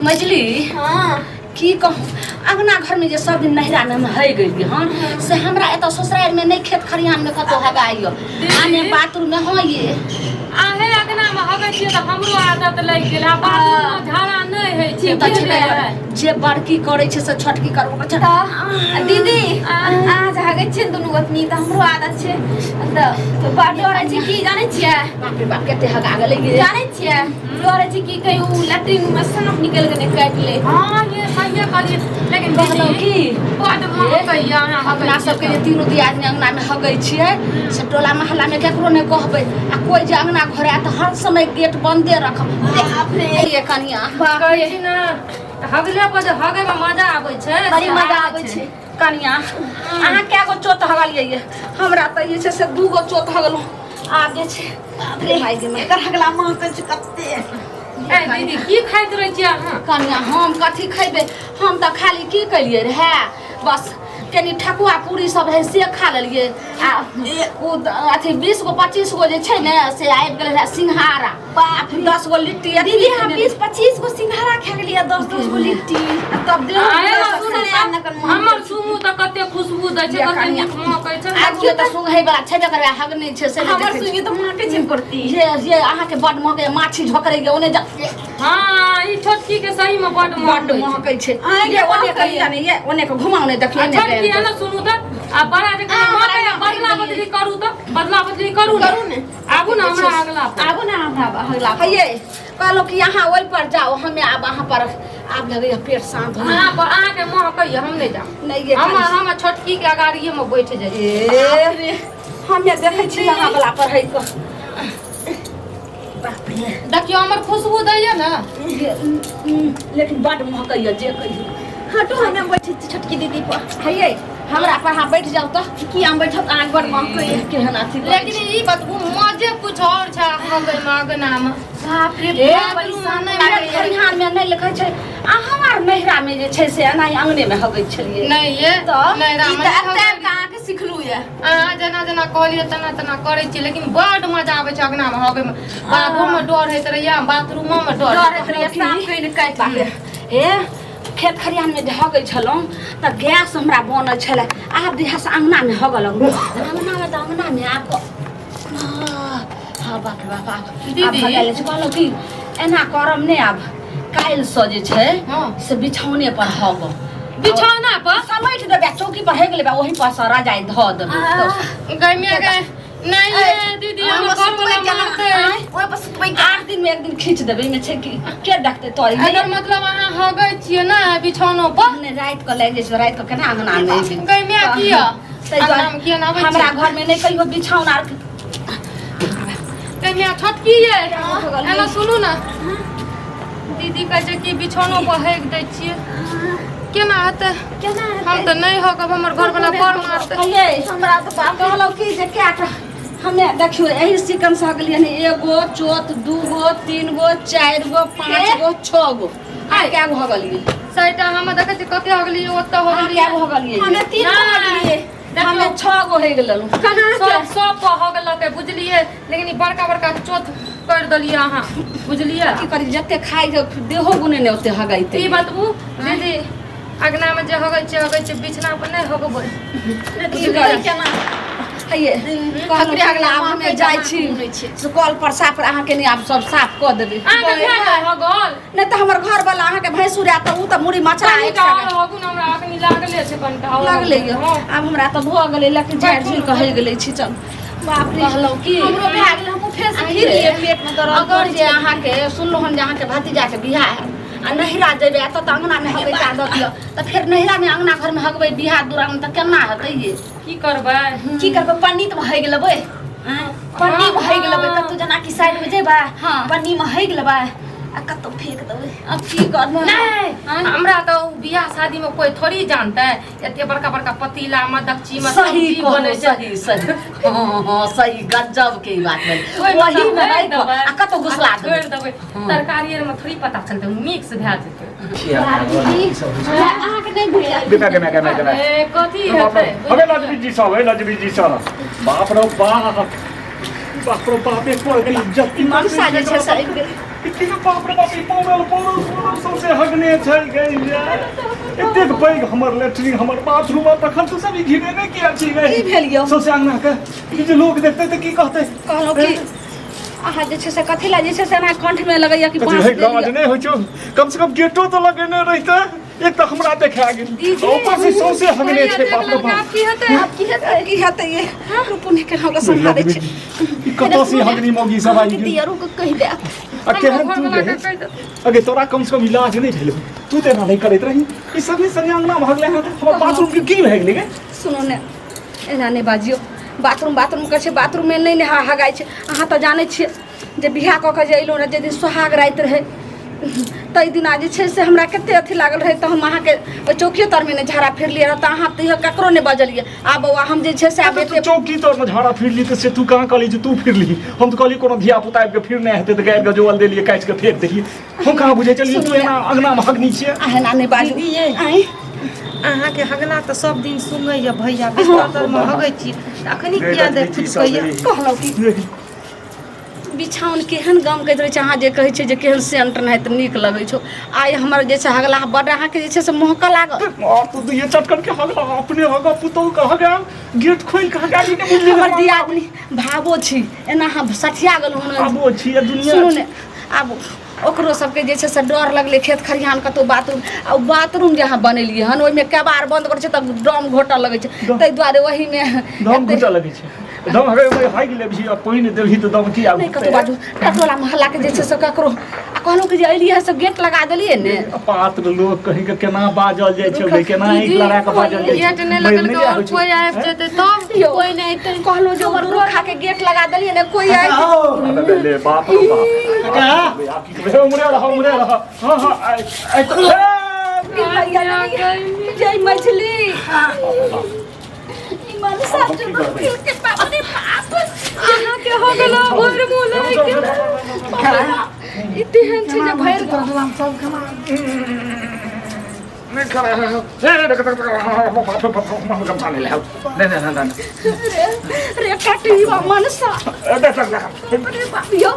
मजली। हाँ। की कहूँ, अंगना घर में जे सब दिन नहिरा में हम है गेलियै हन से हमरा एतऽ ससुरारि में नहि, खेत खरिहान में कतौ हगाइयो आ ने बाथरूम में। हाँ ये आहे अंगना में हगै छियै तऽ हमरो आदत लागि गेल। आ बाथरूम में झाड़ा नहि होइ छै। ई तऽ छेबे बुझलियै? करै। जे बड़की करै छै से छोटकी करबो करै छै। तऽ दीदी, अहाँ जे हगै छियै ने दुनू गोतनी, तऽ हमरो आदत छै, तऽ बड़ डर होइ छै। की जानै छियै? बाप रे बाप, कते हगा गेलै ये। जानै छियै, डर होइ छै कि कहीं उ लैट्रिन में सांप निकल के नहि काटि ले। हाँ ये सहिए कहलियै, लेकिन कहलहुँ दीदी की बड महकैया अहाँ हगै अपना छियै सबके तऽ। जे तीनू दियादनी अंगना में हगै छियै से टोला मोहल्ला में केकरो नहि कहबै, आ कोइ जे अंगना घर आयत तऽ हर समय गेट बंदे रखब। बाप रे। ये कनिया। बाप कहै रे। छी ने, हगले पर जे हगै में मजा आबै छै। बड़ी से मजा आबै छै। कनिया, अहाँ कए गो चोट हगलियै ये? हमरा तऽ जे छै से 2 गो चोट हगलहुँ। आब जे छै, बाप रे, माय गे माय। एकर हगला महकै छै कते। ए दीदी, की खाइत रहै छियै अहाँ? कनिया, हम कथी खैबै? हम तऽ खाली की केलियै रहए, बस कनि ठकुआ पूरी सब रहै से खा लेलियै, आ ओ अथी 20 गो 25 गो जे छै ने से आबि गेलै रहए सिंघाड़ा, बाप रे। 10 गो लिट्टी अथी दीदी, हम खेने 20-25 गो सिंघाड़ा खा गेलियै, 10-10 गो लिट्टी। रहियै। तब देह आए सुनू सुनू ने, तऽ, आब ने हमर सुनू तऽ कते खुशबू दै छै, कते कनिया। नीक महकै छै। आगू तऽ सुंघै बला छेबे करबै, हगने छै से नहि हमर देखै छी। सुइयो तऽ महकै छै करती। ये अहाँके बड महकै, माछी झोकरै ओने जा। हाँ, ई छोटकी के सही में बड बड महकै छै। महकै छै। अहाँके ये ओने महकै कहिया ने, ये ओने के घुमाउ ने, देखियौ आ ने। छोटकी है ने, सुनू तऽ, आ बड़ा जे आ, महकै, बड़ा बदला बदली करू तऽ, बदला बदली करू ने। करू ने। आबू ने हमरा अगला पर। आबू ने हमरा अगला पर। हे, कहलहुँ कि अहाँ ओहि पर जाउ, हमे आब अहाँ पर आब लगैया पेट शांत हो। अहाँ पर अहाँके महकैया, हम नहि जाब। नहि ये। हम छोटकी के अगाड़िए में बैठ जाइ छी। ए हमे देखै छी अहाँ वाला पर है कऽ। बाप रे। देखियौ, हमर खुशबू दैया ने। ये, लेकिन बड महकैया जे कहियौ। हटू, हमे बैठै छी छोटकी दीदी पर। हे, हमरा पर अहाँ बैठ जाउ तऽ। की हम बैठब? अहाँके बड़ महकैया। केहन अथी करै लेकिन ई बतबू, मजे कुछ और छै हगै में अगना में। बाप रे। ए, बाप, बड़ी शांत नहि लागैया। खरिहान में नहि लिखै छै, आ हमर नैहरा में जे छै से एना अंगने में हगै छलियै। नहि ये। तऽ? नहि ई राम तऽ एते आबि कऽ अहाँके सिखलू ये। अहाँ जेना जेना कहलियै तेना तेना करै छियै, लेकिन बड मजा आबै छै अगना में हगै में। बाधो में डर होइत रहैया, बाथरूमो में डर डर होइत होइत रहैया सांप कहीं ने काटि लिये। हे, खेत खरिहान में जे हगै छलहुँ तऽ गैस हमरा बनै छलै। आब जहियासँ अङ्गनामे हगऽ लगलहुँ, अङ्गनामे तऽ अङ्गनामे आब हाँ, बाप रे बाप, आब आब दीदी। भऽ गेल छै। कहलहुँ कि एना करब नहि, आब काल्हिसँ जे छै से बिछौने पर हगब। बिछौना पर? समेट देबै आ चौकी पर हेग लेबै, ओही पर सँ रजाइ धऽ देबै। गैमिया गै, नहि ये दीदी, हमर घर वाला मारतै। ओहि पर सुतबै? 8 दिन में एक दिन खींच देबै, एहिमे छै कि के देखतै तो? एकर मतलब अहाँ हगै छियै ने बिछौनो पर? नहि, राति कऽ लागि जाइ छै, राति कऽ केना अंगना मे एबै? गैमिया किया? ताहि दुआरे अंगना मे किया नहि आबै हमरा छियै? घर में नहि कहियो बिछौना आर। गैमिया, छोटकी ये, एना सुनू ने, दीदी कहै छै कि बिछौनो पर हगि दै छियै, केना हेतै? केना? हम तऽ नहि हगब, हमर घर वाला बड़ मारतै। कहियै। हमरा तऽ बाप। कहलहुँ कि जे कएटा हमे देखियौ, एहि सिकन से हगलियै हन, एगो चोत, 2 गो, 3 गो, 4 गो, 5 गो, 6 गो, आ कए गो हगलियै? सैटा। हम देखै छियै कते हगलियै, ओतऽ अहाँ हगलियै। कए गो हगलियै? हमे 3 गो नहि। हगलियै। हमे 6 गो हेग लेलहुँ। कहाँ? सब सब पर हगलकै, बुझलियै? लेकिन ई बड़का बड़का चोत कर देलियै अहाँ, बुझलियै? की करी, जते खाइ छै देहो गुने ने ओते हगैते। ई बतबू दीदी, अगना में जे हगै छै हगै छै, बिछना पर नहि हगबै? की करी? केना? हैये, कहलहुँ हकरे कि आब हमे जाइ छी घुमै छी। से कल पर साफ अहाँके नहि, आब सब साफ कऽ देबै। अहाँके भए गेल हगल? नहि तऽ हमर घर वाला अहाँके भैंसुर आयत तऽ ओ तऽ मुड़ी मचरा कनिटा एक संगे आओर हगू ने, हमरा अखनी लागले छै कनिटा आओर। लगलै यऽ। हँ। आब हमरा तऽ भऽ गेलै, लेकिन झाड़ि झुड़ि कऽ होइ गेलै छी। चल बाप रे। कहलहुँ कि हमरो भए गेलै, हमहूँ फेर से फिर लिए पेट में दर्द। अगर जे अहाँके सुनलहुँ हन जे अहाँके भतीजाके बियाह है आ नहिरा जेबै, आ तऽ अङ्गनामे हगैके आदत यऽ, तऽ फेर नहिरामे अङ्गना घरमे हगबै, बियाह दुरागमन तऽ केना हेतै ये? की करबै? की करबै, पन्नी तऽ हगि लेबै, पन्नी मे हगि लेबै कतौ, जेना कि साइड मे जेबै, पन्नी मे हगि लेबै आ कतौ फेंक देबै। अब की करबै? नहि, हमरा तऽ ओ बियाह शादी में कोई थोड़ी जानते, एते बड़का बड़का पतीला में दक्षी में सही सब्जी कहलहुँ। बनै छै। सही सही, हँ हँ, सही, गजब के ई बात भेल। ओहिमे ओही तऽ मे भरि राखि कऽ देबै। आ कतौ घुसला आ देबै। छोड़ि देबै, तरकारी आरमे थोड़ी पता चलतै, मिक्स भए जेतै। अहाँके नहि बुझल। बेटा के मैं के मैं के मैं। ए, कथी हेतै? अबे लजबी जी सब है, लजबी जी सब, बाप रे बाप, बाप रे बाप, एक पर इज्जत मनसा जे छै से आबि गेलै। की बाप रे बाप, ई पौरल पौरल पौरल सौंसे हगने छै गई एतेक पैघ हमर लेटरिन, हमर बाथरूम, आ तखन तू सब ई घिनेने किया छी गई? की भेल यौ? सौंसे अंगना के ई जे लोग देखतै तऽ की कहतै? कहलहुँ कि अहाँ जे छै से कथी लए जे छै से एना कंठ में लगैया कि कथी बाँस है देलियै? लाज नहि होइ छौ? कम से कम गेटो तऽ लगेने रहितै। एक तऽ हमरा देखा गेल, ऊपर से सौंसे हगने छै। बाप रे बाप, की हेतै? आब की हेतै? की हेतै? ये रुकू ने, केना ओकरा सम्हारै छै। ई कतऽ से हगनी मौगी सब आबि गेल? दियरू के कहि देब। आ केहन तू रहे अगे, तोरा कम से कम इलाज नहि भेलो, तू तऽ एना नहि करैत रही। ई सभी संगे अंगना भगले हन, हमर बाथरूम के की भए गेलै गे? सुनू ने, एना नहि बाजियौ। बाथरूम बाथरूम करै छै, बाथरूममे नहि नहा हगाइ छै। अहाँ तऽ जानै छियै जे बियाह कऽ कऽ जे अयलहुँ रहए, जाहि दिन सोहाग राति रहै ताहि दिना जे छै से हमरा कते अथी लागल रहै, तऽ हम अहाँके ओहि चौकिए तरमे ने झाड़ा फिरलियै रहए, तऽ अहाँ तैयो ककरो नहि बजलियै। आब बौआ, हम जे छै से आब तू एते चौकी तर में झाड़ा फिरली तऽ से तू कहाँ कहली जे तू फिरली? हम तऽ कहली कोनो धिया पुता आबि के फिरने हेतै तऽ गारि गजोअल देलियै, काटि के फेंक देलियै। हम कहाँ बुझै छलियै तू एना अंगना में हगनी छियै। अहाँ एना नहि बाजू। दीदी यै। आँय? अहाँके हगला तऽ सब दिन सुंगैया भैया, बिस्तर तरमे हगै छी, तऽ अखनी किया देख फुचकैया? कहलहुँ कि बिछाउन केहन गमकैत रहै छै। अहाँ जे कहै छियै जे केहन सेंट नहि तऽ नीक लगै छौ, आइ हमर जे छै हगला बड्ड अहाँके जे छै से महकऽ लागल। और तू दुइये चटकन के हगला, अपने हगा, पुतहु के हगा, गेट खोलि के हगा नहि बुझली। हमर दियादनी भावो छी, एना अहाँ सठिया गेलहुँ हन। आबो छी आ दुनिया। सुनू ने, आब ओकरो सबके जे छै से डर लगलै खेत खरिहान कतहु बाथरूम, आ ओ बाथरूम जे अहाँ बनेलियै हन ओहिमे केबाड़ बन्द करै छै तऽ डम घोटऽ लगै छै, ताहि दुआरे ओहिमे दम घुटऽ लगै छै। दम हगे हगि लेबही आ पानि देबही तऽ दम की आब? नहि कतहु बाजू, टटोला मोहल्लाके जे छै से ककरो। आ कहलहुँ कि जे एलियै हँ से गेट लगा देलियै ने। पात्र लोक कहीं के केना बाजल जाइ छै गे, केना आँखि लड़ा के बाजल जाइ छै। गेट नहि मरि लगल नहि और जाइ छै। कोई आबि जेतै तब? यौ, कोई नहि अयतै। कहलहुँ जे ओकरो खा के गेट लगा देलियै ने, कोई आबि अरे ले बाप रे बाप, आब की करबै? उमरे रह, उमरे रह। हाँ हाँ, आइ आइ तऽ जय मछली ई मनसा हम की करबै? के बाप रे बाप, अहाँके हो गेलो भरि मुँह लागि गेल। ई तेहन छै जे भरि नहि करे हे, देख देख देख, गमछा नहि ले। नहीं नहीं नहीं। रे रे टटीवा मनसा। देख देख देख। अरे बाप यौ,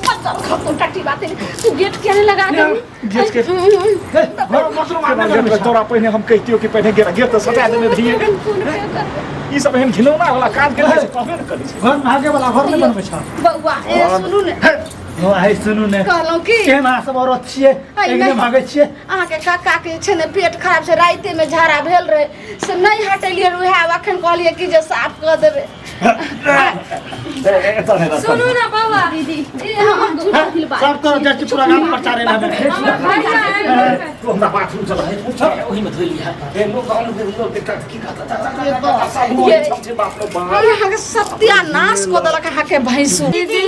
बदल खतो टटीवा तेरे, तू गेट किया नहीं लगा दे? गेट के तोरा पहिने हम कहितियो कि पहिने गेट गेट तऽ सटा देने रहियै। ई सब एहन घिनौना वाला काज केने छै, कहबे ने करै छै। घर में आगे वाला घर नहीं बनबै छ। बौआ ए, सुनू ने। हो आइ सुनू ने। कहलहुँ कि केहन अहाँ सब औरत छियै, आइ एक नहि। भागै छियै। अहाँके काका के छै ने पेट खराब छै, रातिमे झाड़ा भेल रहै से नहि हटेलियै, उएह आब अखन कहलियै कि जे साफ कऽ देबै। सुनू ने बाबा। दीदी। ए, हम झूठ बात। सब तरफ जाइ छी, पूरा गाम प्रचार एना में। हमर भैया आबि गेलै। तू हमरा बाथरूम चल है, ओही में धोइ लिहा। ए लोग गाँव में लोग देखता की कहता? सब लोग छै, बाप रे बाप। अरे अहाँके सत्यानाश कऽ देलक अहाँके भैंसु। दीदी,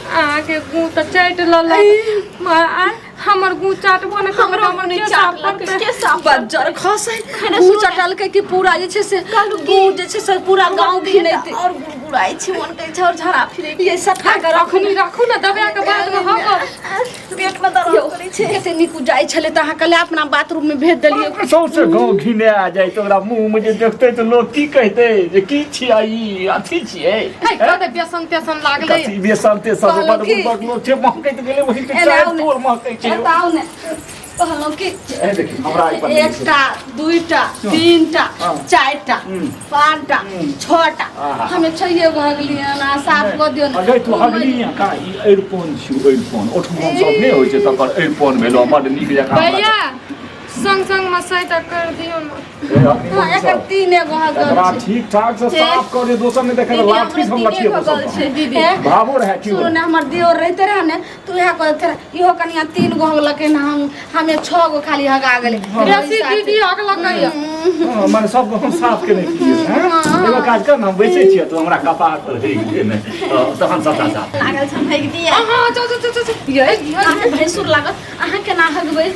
अहाँके गुँ तऽ चाटि लेलक, आ हमर गुँ चाटबो ने हमरो हमरो हमर नहि के साफ चाटलक। करतै? के साफ? बज्जर खसै गू चटलकै कि पूरा जे छै से गू जे छै से पूरा गाँव घिनैतै। और गुड़गुड़ाइ छै, मन कहै छै और झाड़ा फिरे। ये सफा कऽ राखू। अखनी राखू ने, दबा के बाद में हगब। पेट में दर्द करै छै। कते नीक जाइ छलै तऽ अहाँ कहले अपना बाथरूम में भेज देलियै। सौंसे गाँव घिने आ जाइ तऽ ओकरा मुँह में जे देखतै तऽ लोग की कहतै जे की छियै ई अथी छियै? हे, कते बेसन तेसन लागलै। कथी बेसन तेसन? कहलहुँ बड़ की? बुड़बक लोक छै, महकैत गेलै वही के। एना चारि आउ ने। टोल महकै छै। एतऽ आउ ने, कहलहुँ कि ए देखी, हमरा एहि पर नहि छै। एकटा, दुईटा, तीनटा, चारिटा, पाँचटा, छटा, आहा। हमे छइए गो हगलियै हन, अहाँ साफ कऽ दियौ ने। अगे तू हगली हैं का? ई अरिपन छियौ, अरिपन ओठमन सब नहि होइ छै, तकर अरिपन भेलो, बड नीक जकाँ हमरा। भैया, संग संग में सैता कर दियौ ने। ए, अग्नि हाँ, एकर सब। तीन एगो हगल एकरा छै। ठीक ठाक से साफ कर, दोसर नहि देखे दीदी, लाठी से हम हमरो लठिए तीने गो गल छै। दीदी। हे, भावो रहे की? सुनू ने, हमर दियोर रहिते रहे ने तऽ उएह कहते रहे, इहो कनिया तीन गो हगलकै ने, हम हमे छओ गो खाली हगा गेलै। बेसी दीदी हगलकै। हाँ, माने सब हम साफ केने छियै हैं? एगो काज कर ने, हम बैसै छियै, तू हमरा कपार पर हेग दे ने तहन सबटा साफ। लागल छै भागि दिया। अहाँ जाउ जाउ जाउ जाउ। यै, अहाँके भैंसुर लागत, अहाँ केना हगबै?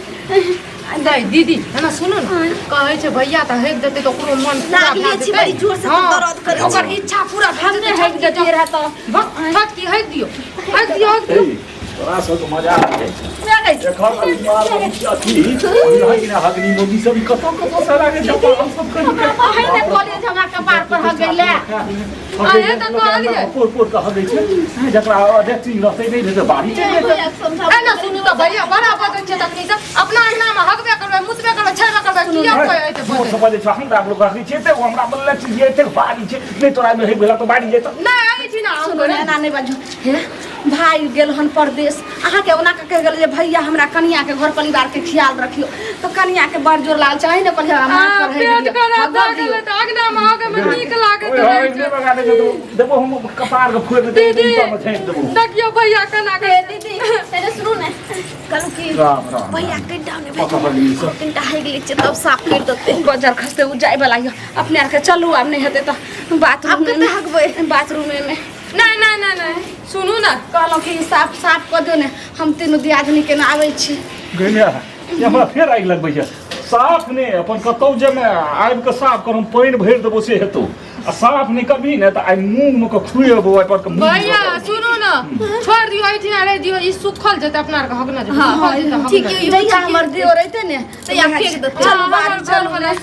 नहि दीदी, एना सुनू ने, कहै छै भैया तऽ हेक देतै तऽ ओकरो मन पूरा लागले भए छी जेतै। बड़ी जोर से तऽ हाँ, दर्द करै छै। ओकर इच्छा पूरा भए जेतै, हगि हेक देतियै देतै। रहए तऽ भक, थक की, हेक दियौ, हेक दियौ, हेक दियौ। ए, तोरा सबके मजा आबि जाइ छै। गै। एखन अखबार में अथी रहै ना हगनी मोगी सब कतौ कतौ से लागे छै हम सब कहि के अहीं ने कहलियै जे हमरा कपार पर हगै लए। अरे तऽ कहलियै। पोर पोर के हगै छै जकरा लेट्रिन रहतै नहि रहतै बाड़ी चलि जेतै। ए ना सुनू तऽ भैया बड़ा बजै छै तखनी से अपना अंगना में हगबे करबै मुतबे करबै छेबे करबै किया कोइ एते मोर बजै सब बजै छै हमरा लोक हगै छै एते हमरा बोलले छी एते बाड़ी छै नहि तोरा में हेग भेला तऽ बाड़ी जेतौ। नहि एहि छी ना हम सुनू ने, एना नहि बाजू। हे भाई गेल हन परदेश, अहाँके ओना के कहि गेल जे भैया हमरा कनिया के घर परिवार के ख्याल रखियो, तऽ कनिया के बड़ जोर लागल छै। अहीं ने कहलियै हमरा माथ पर पेट हेग दियौ, खराब हगऽ भऽ दियौ। गेलै तऽ अंगना में हगै में नीक लागैत ओए रहै हगै छै। नहि लगा दै छै तऽ देबो हम कपार के फोड़ि देतै दीदी ईंटा में झाँपि देबो। देखियौ भैया केना हे दीदी पहिले सुनू ने, कहलहुँ कि राम राम। भैया कनिटा ने पकड़ ली सब। कनिटा हेग लै छियै तब साफ करि देतै। बजर खसते उ जाय वाला यऽ, अपने आरके चलू। आब नहि हेतै तऽ बाथरूम आब कतऽ हगबै? बाथरूमे में। नहि नहि नहि नहि, सुनू ने। कहलहुँ कि साफ साफ कऽ दियौ ने, हम तीनू दियादनी केना आबै छी। गै माय, ये हमरा फेर आगि लगबै छै। साफ नहि अपन कतौ जेमे आबि कऽ साफ कर, हम पानि भरि देबो से हेतौ। आ साफ नहि करबही ने तऽ आइ मूँग मे कऽ खुएबो ओहि पर के मूँग। भैया सुनू ने, छोड़ि दियौ, एहिठिना रहि दियौ, ई सुखल जेतै, अपना आरके हगना जेतै, सुखल जेतै, हगना ठीक जेतै। यऽ। जहिया हमर दियोर अयतै ने तहिया फेंक देतै। चलू हँ, बाड़ी हमर चलू। घरवला।